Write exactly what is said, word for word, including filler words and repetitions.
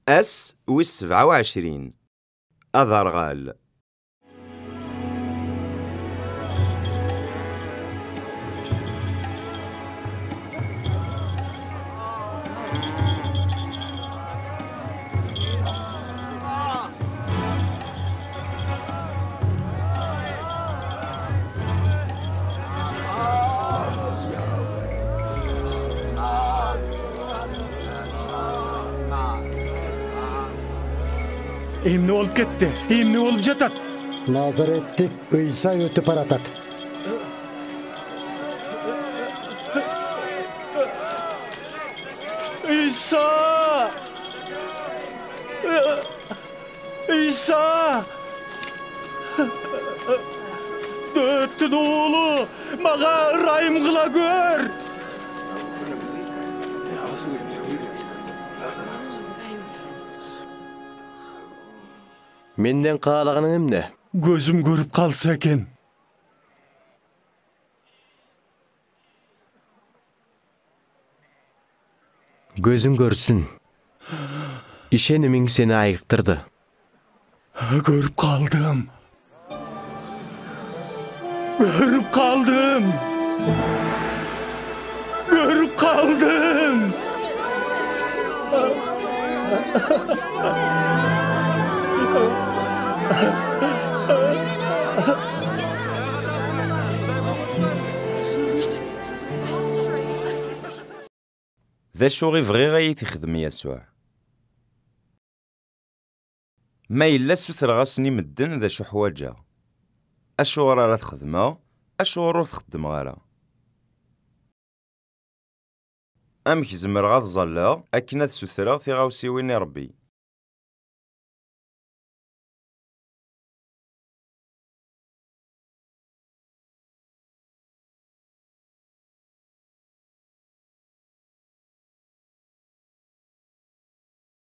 Ass wis sebɛa u ɛecrin. Aderɣal. Эмне болуп кетти, эмне болуп жатат? Назареттик Ыйса өтүп баратат. Ыйса! Ыйса! Дөөттүн уулу, мага ырайым кыла көр! Менден каалаганың эмне? Көзүм көрүп калса экен. Көзүң көрсүн. Ишенимиң сени айыктырды. Көрүп калдым. Көрүп калдым. Көрүп калдым. D acu i bɣiɣ ad yi-t-ixdem Yasuɛ? Ma yella ssutreɣ-asen i medden d acu ḥwaǧeɣ. Acuɣer ara t-xedmeɣ? Acuɣer ur t-xeddmeɣ ara? Amek zemreɣ ad ẓalleɣ akken ad sutreɣ tiɣawsiwin i Ṛebbi?